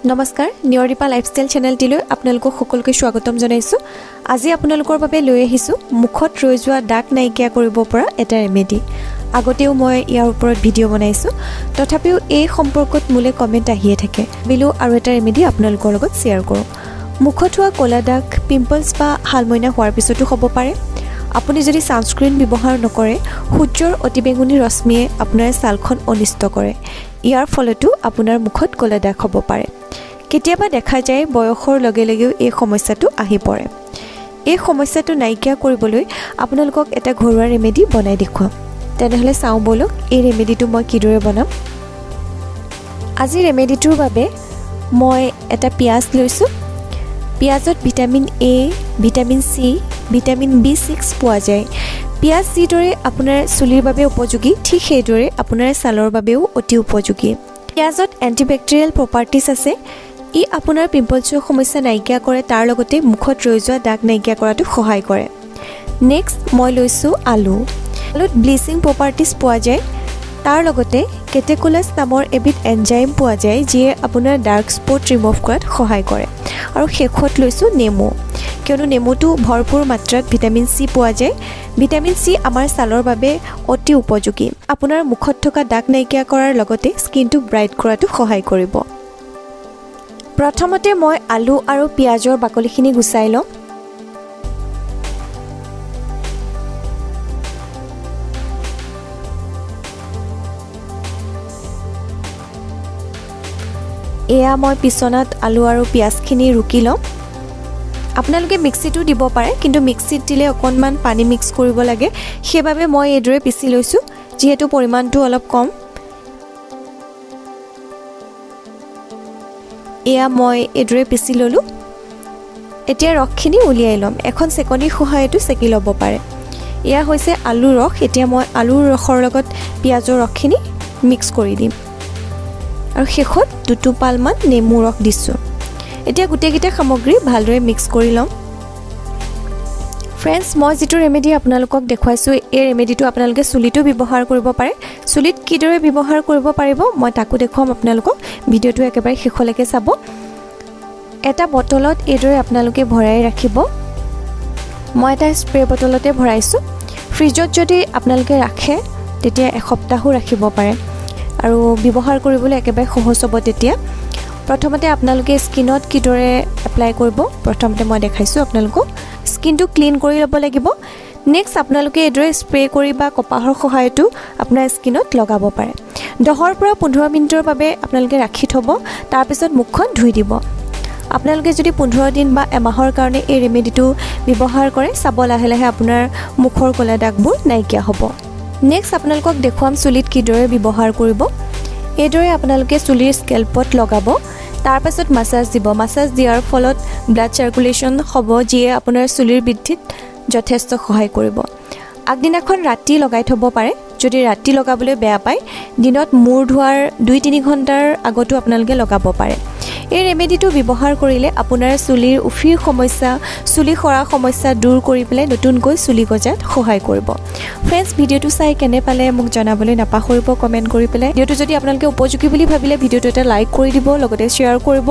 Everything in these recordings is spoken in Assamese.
নমস্কাৰ, নিয়ৰিপা লাইফষ্টাইল চেনেলটিলৈ আপোনালোকক সকলোকে স্বাগতম জনাইছোঁ। আজি আপোনালোকৰ বাবে লৈ আহিছোঁ মুখত ৰৈ যোৱা দাগ নাইকিয়া কৰিব পৰা এটা ৰেমেডি। আগতেও মই ইয়াৰ ওপৰত ভিডিঅ' বনাইছোঁ, তথাপিও এই সম্পৰ্কত মোলৈ কমেণ্ট আহিয়ে থাকে। ভাবিলোঁ আৰু এটা ৰেমেডি আপোনালোকৰ লগত শ্বেয়াৰ কৰোঁ। মুখত হোৱা ক'লা দাগ পিম্পলছ বা শালমইনা হোৱাৰ পিছতো হ'ব পাৰে। আপুনি যদি ছানস্ক্ৰীণ ব্যৱহাৰ নকৰে, সূৰ্যৰ অতিবেঙুনী ৰশ্মিয়ে আপোনাৰ ছালখন অনিষ্ট কৰে। ইয়াৰ ফলতো আপোনাৰ মুখত ক'লা দাগ হ'ব পাৰে। কেতিয়াবা দেখা যায়, বয়সৰ লগে লগেও এই সমস্যাটো আহি পৰে। এই সমস্যাটো নাইকিয়া কৰিবলৈ আপোনালোকক এটা ঘৰুৱা ৰেমেডি বনাই দেখুৱাম। তেনেহ'লে চাওঁ ব'লক, এই ৰেমেডিটো মই কিদৰে বনাম। আজি ৰেমেডিটোৰ বাবে মই এটা পিঁয়াজ লৈছোঁ। পিঁয়াজত vitamin A, vitamin C, vitamin B6 পোৱা যায়। পিঁয়াজ যিদৰে আপোনাৰ চুলিৰ বাবে উপযোগী, ঠিক সেইদৰে আপোনাৰ ছালৰ বাবেও অতি উপযোগী। পিঁয়াজত এণ্টিবেক্টেৰিয়েল প্ৰপাৰ্টিছ আছে। ই আপোনাৰ পিম্পলছৰ সমস্যা নাইকিয়া কৰে, তাৰ লগতে মুখত ৰৈ যোৱা দাগ নাইকিয়া কৰাতো সহায় কৰে। নেক্সট মই লৈছোঁ আলু। আলুত ব্লিচিং প্ৰপাৰ্টিছ পোৱা যায়। তাৰ লগতে কেটেকোলাছ নামৰ এবিধ এনজাইম পোৱা যায়, যিয়ে আপোনাৰ ডাৰ্ক স্পট ৰিমুভ কৰাত সহায় কৰে। আৰু শেষত লৈছোঁ নেমু, কিয়নো নেমুটো ভৰপূৰ মাত্ৰাত ভিটামিন চি পোৱা যায়। ভিটামিন চি আমাৰ ছালৰ বাবে অতি উপযোগী। আপোনাৰ মুখত থকা দাগ নাইকিয়া কৰাৰ লগতে স্কিনটো ব্ৰাইট কৰাতো সহায় কৰিব। প্ৰথমতে মই আলু আৰু পিঁয়াজৰ বাকলিখিনি গুচাই ল'ম। এয়া মই পিছনাত আলু আৰু পিঁয়াজখিনি ৰুকি ল'ম। আপোনালোকে মিক্সিতো দিব পাৰে, কিন্তু মিক্সিত দিলে অকণমান পানী মিক্স কৰিব লাগে। সেইবাবে মই এইদৰে পিচি লৈছোঁ, যিহেতু পৰিমাণটো অলপ কম। এয়া মই এইদৰে পিচি ল'লোঁ। এতিয়া ৰসখিনি উলিয়াই ল'ম। এখন চেকনিৰ সহায়তো চেকি ল'ব পাৰে। এয়া হৈছে আলুৰ ৰস। এতিয়া মই আলুৰ ৰসৰ লগত পিঁয়াজৰ ৰসখিনি মিক্স কৰি দিম আৰু শেষত দুটোপালমান নেমু ৰস দিছোঁ। এতিয়া গোটেইকেইটা সামগ্ৰী ভালদৰে মিক্স কৰি ল'ম। ফ্ৰেণ্ডছ, মই যিটো ৰেমেডি আপোনালোকক দেখুৱাইছোঁ, এই ৰেমেডিটো আপোনালোকে চুলিতো ব্যৱহাৰ কৰিব পাৰে। চুলিত কিদৰে ব্যৱহাৰ কৰিব পাৰিব, মই তাকো দেখুৱাম আপোনালোকক। ভিডিঅ'টো একেবাৰে শেষলৈকে চাব। এটা বটলত এইদৰে আপোনালোকে ভৰাই ৰাখিব। মই এটা স্প্ৰে বটলতে ভৰাইছোঁ। ফ্ৰিজত যদি আপোনালোকে ৰাখে, তেতিয়া এসপ্তাহো ৰাখিব পাৰে আৰু ব্যৱহাৰ কৰিবলৈ একেবাৰে সহজ হ'ব তেতিয়া। প্ৰথমতে আপোনালোকে স্কিনত কিদৰে এপ্লাই কৰিব, প্ৰথমতে মই দেখাইছোঁ আপোনালোকক। স্কিনটো ক্লিন কৰি ল'ব লাগিব। নেক্সট আপোনালোকে এইদৰে স্প্ৰে কৰি বা কপাহৰ সহায়তো আপোনাৰ স্কিনত লগাব পাৰে। 10ৰ পৰা 15 মিনিটৰ বাবে আপোনালোকে ৰাখি থ'ব। তাৰপিছত মুখখন ধুই দিব। আপোনালোকে যদি 15 দিন বা এমাহৰ কাৰণে এই ৰেমেডিটো ব্যৱহাৰ কৰে, চাব, লাহে লাহে আপোনাৰ মুখৰ ক'লা দাগবোৰ নাইকিয়া হ'ব। নেক্সট আপোনালোকক দেখুৱাম চুলিত কিদৰে ব্যৱহাৰ কৰিব। এইদৰে আপোনালোকে চুলিৰ স্কেল্পত লগাব। তাৰপাছত মাছাজ দিব। মাছাজ দিয়াৰ ফলত ব্লাড চাৰ্কুলেশ্যন হ'ব, যিয়ে আপোনাৰ চুলিৰ বৃদ্ধিত যথেষ্ট সহায় কৰিব। আগদিনাখন ৰাতি লগাই থ'ব পাৰে। যদি ৰাতি লগাবলৈ বেয়া পায়, দিনত মূৰ ধোৱাৰ 2-3 ঘণ্টাৰ আগতো আপোনালোকে লগাব পাৰে। এই ৰেমেডিটো ব্যৱহাৰ কৰিলে আপোনাৰ চুলিৰ উফিৰ সমস্যা, চুলি সৰা সমস্যা দূৰ কৰি পেলাই নতুনকৈ চুলি গজাত সহায় কৰিব। ফ্ৰেণ্ডছ, ভিডিঅ'টো চাই কেনে পালে মোক জনাবলৈ নাপাহৰিব কমেণ্ট কৰি পেলাই। ভিডিঅ'টো যদি আপোনালোকে উপযোগী বুলি ভাবিলে, ভিডিঅ'টো এটা লাইক কৰি দিব, লগতে শ্বেয়াৰ কৰিব।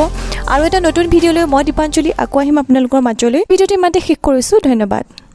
আৰু এটা নতুন ভিডিঅ' লৈ মই দীপাঞ্জলি আকৌ আহিম আপোনালোকৰ মাজলৈ। ভিডিঅ'টো ইমানতে শেষ কৰিছোঁ। ধন্যবাদ।